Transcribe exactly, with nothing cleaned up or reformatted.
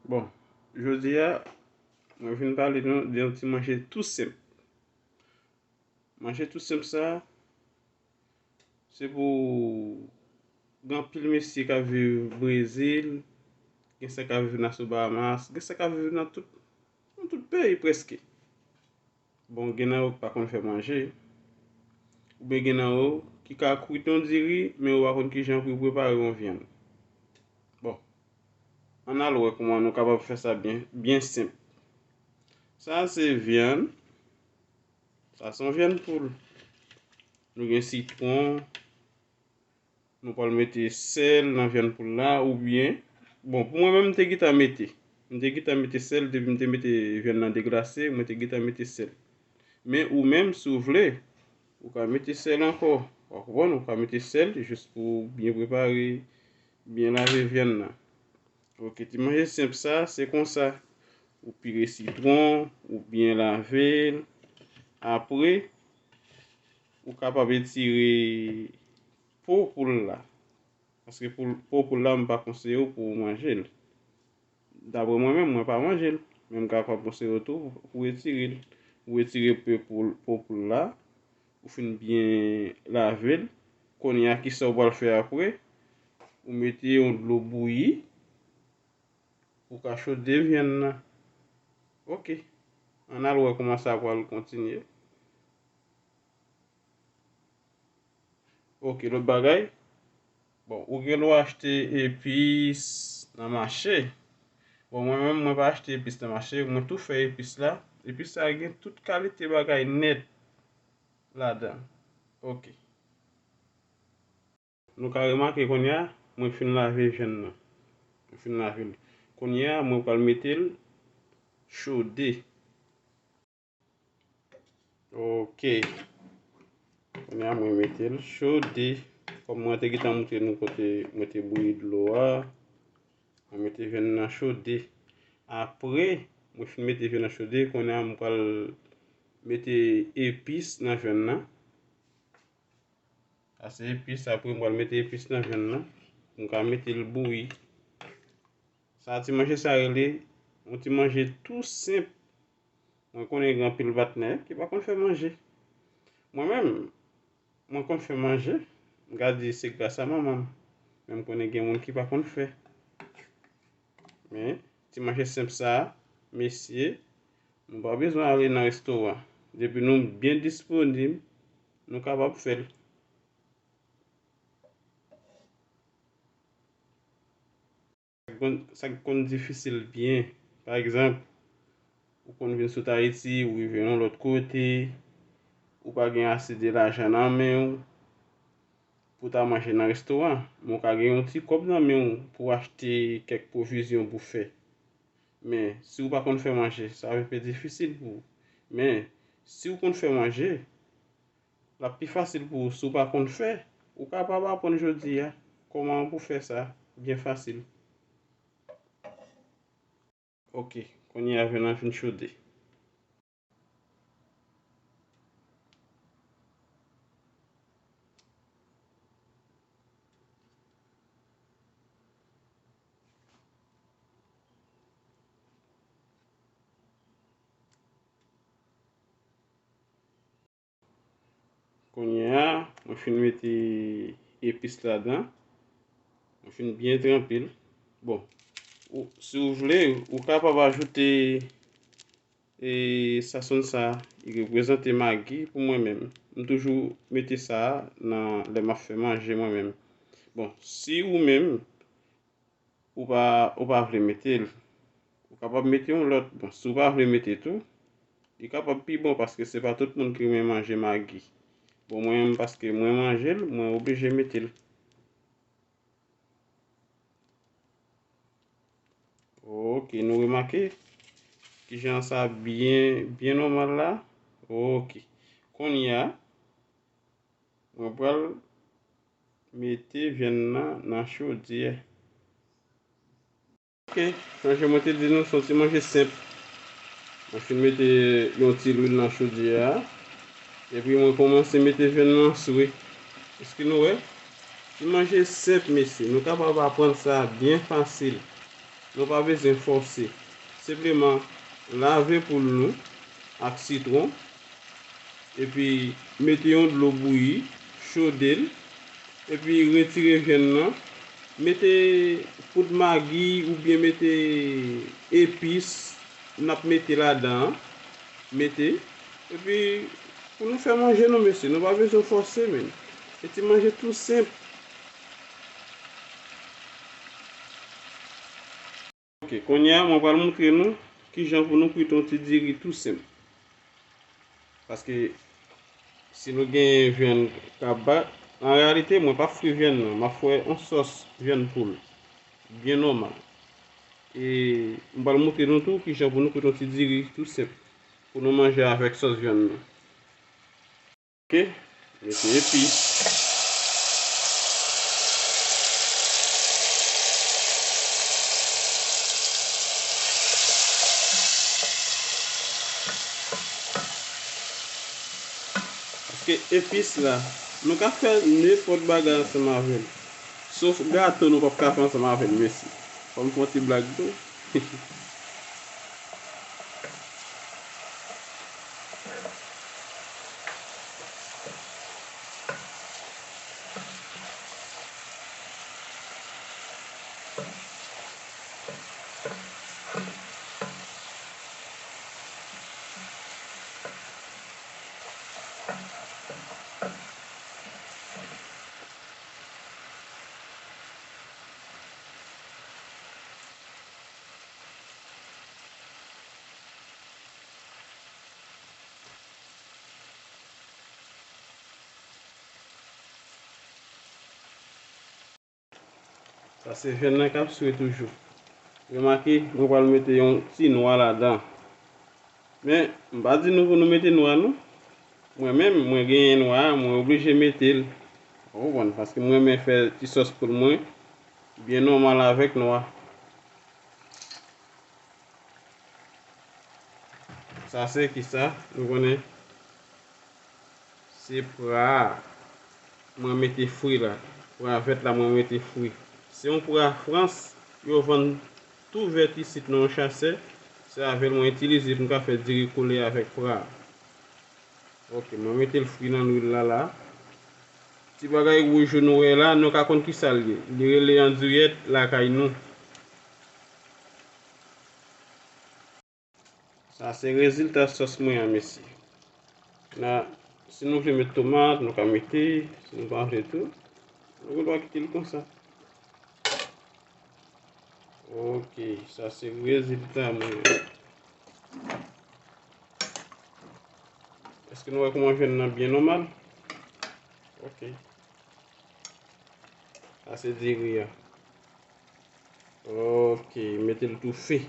Bon, jodi a, mwen vin pale nou de yon ti manje tou senp. Manje tou senp sa, se pou gen anpil mesye k ap viv Brezil, gen sa k ap viv nan sou Bahamas, gen sa k ap viv nan tout, nan tout peyi prèske. Bon, gen nan yo ki pa konn fè manje, oubyen gen nan yo ki ka kwit yon diri, men yo pa konn kijan pou yo prepare yon vyann. Bon, ann al wè kòman nou kapab fè sa byen, byen senp. Sa a se vyann. Sa se yon vyann poul. Nou gen sitwon. Nou pral mete sèl nan vyann poul la, oubyen, bon, pou mwen menm, m te gentan mete. M te gentan mete sèl, depi m te mete vyann nan deglase, mwen te gentan mete sèl. Men ou menm, si w vle, ou ka mete sèl ankò. Ou konprann? Ou ka mete sèl jis pou byen prepare, byen lave vyann nan. Ok, ti manje senp sa, se konsa. Ou pire sitwon, ou byen lave l. Apre, ou kapab etire po poul la. Paske poul, po poul la, m pa konseye w pou w manje l. Dapre mwen menm, mwen pa manje l. Men m kapab konseye w tou pou w etire l. Ou etire po poul, po poul la. Ou fin byen lave l. Kounye a, kisa w pral fè apre? Ou mete yon dlo bouyi. Ou ka chode vyann nan. Ok. Ann al wè kòman sa pral kontinye. Ok, lòt bagay. Bon, ou gen dwa achte epis nan mache. Bon, mwen menm, mwen pa achte epis nan mache. Mwen tou fè epis la. Epis la gen tout kalite bagay nèt ladan. Ok. Nou ka remake kounye a, mwen fin lave vyann nan. Mwen fin lave l. Kounye a, mwen pral mete l chode. Ok. Kounye a, mwen mete l chode. Kòm mwen te gentan montre nou kote mwen te bouyi dlo a, mwen mete vyann nan chode. Apre, mwen fin mete vyann nan chode, kounye a, mwen pral mete epis nan vyann nan. Sa se epis, apre m pral mete epis nan vyann nan. M ka mete l bouyi. Sa ti manje sa rele yon ti manje tou senp. Mwen konnen gen anpil patnè ki pa konn fè manje. Mwen menm, mwen konn fè manje. M ka di se gras a manman m. Men m konnen gen moun ki pa konn fè. Men, ti manje senp sa, mesye, nou pa bezwen ale nan restoran. Depi nou byen disponib, nou kapab fè l. Sa k konn, sa k konn difisil byen. Pa egzanp, ou konn vin sot Ayiti, ou rive yon lòt kote, ou pa gen ase de lajan nan men w pou w ta manje nan restoran. Men w ka gen yon ti kòb nan men w pou w achte kèk pwovizyon pou w fè. Men, si w pa konn fè manje, sa va pi difisil pou ou. Men, si w konn fè manje, l ap pi fasil pou ou. Si w pa konn fè, ou kapab aprann jodi a kòman pou fè sa byen fasil. Ok, kounye a vyann nan fin chode. Kounye a, mwen fin mete epis ladan. Mwen fin byen tranpe l. Bon, ou, si w vle, ou kapab ajoute, e, sasonn sa, li reprezante magi pou mwen menm. M toujou mete sa nan lè m ap fè manje mwen menm. Bon, si ou menm, ou pa, ou pa vle mete l, ou kapab mete yon lòt. Bon, si w pa vle mete tou, li kapab pi bon paske se pa tout moun ki renmen manje magi. Bon, mwen menm, paske mwen manje l, mwen oblije mete l. Ok, nou remake kijan sa byen, byen nòmal la? Ok. Kounye a, mwen pral mete vyann nan nan chodyè. Ok, jan mwen te di nou, se yon ti manje senp. Mwen fin mete yon ti lwil nan chodyè a. Epi mwen kòmanse mete vyann nan sou li. Èske nou wè? Ti manje senp, mesye. Nou kapab aprann sa byen fasil. Nou pa bezwen fòse. Senpleman, lave poul nou ak sitwon. Epi, mete yon dlo bouyi, chode l. Epi, retire vyann nan. Mete poud magi oubyen mete epis n ap mete ladan an. Mete. Epi, pou nou fè manje nou, mesye, nou pa bezwen fòse, menm. Se ti manje tou senp. Ok, kounye a, mwen pral montre nou kijan pou nou kwit yon ti diri tou senp. Paske si nou gen vyann k ap bat, an reyalite, mwen p ap fri vyann nan, m ap fè yon sòs vyann poul, byen nòmal. E m pral montre nou tou kijan pou nou kwit yon ti diri tou senp, pou nou manje avèk sòs vyann nan. Ok, mete epis. Paske epis la, nou ka fè nenpòt bagay ansanm avè l. Sof gato, nou p ap ka fè ansanm avè l, mesye. Fò m fè yon ti blag tou. Sa se vyann nan k ap swe toujou. Remake, mwen pral mete yon ti nwa ladan. Men, m pa di nou pou nou mete nwa, non. Mwen menm, mwen genyen nwa a, mwen oblije mete l. Ou konprann? Paske mwen renmen fè ti sòs poul mwen byen nòmal avèk nwa. Sa se kisa? Nou konnen se pra a mwen mete fri la. Pra vèt la mwen mete fri. Se yon pra Frans, yo vann tou vèt isit nan yon chasè. Se avè l mwen itilize pou m ka fè diri kole avèk pra a. Ok, mwen mete l fri nan lwil la la. Ti bagay wouj yo nou wè la, nou ka konn kisa l ye. Li rele andiyèt lakay nou. Sa se rezilta sòs mwen an, mesye. Na, si nou vle met tomat, nou ka mete. Si nou pa vle tou, nou gen dwa kite l konsa. Ok, sa se rezilta mwen. Èske nou wè kòman vyann nan byen nòmal? Ok. Sa se diri a. Ok, mete l toufe.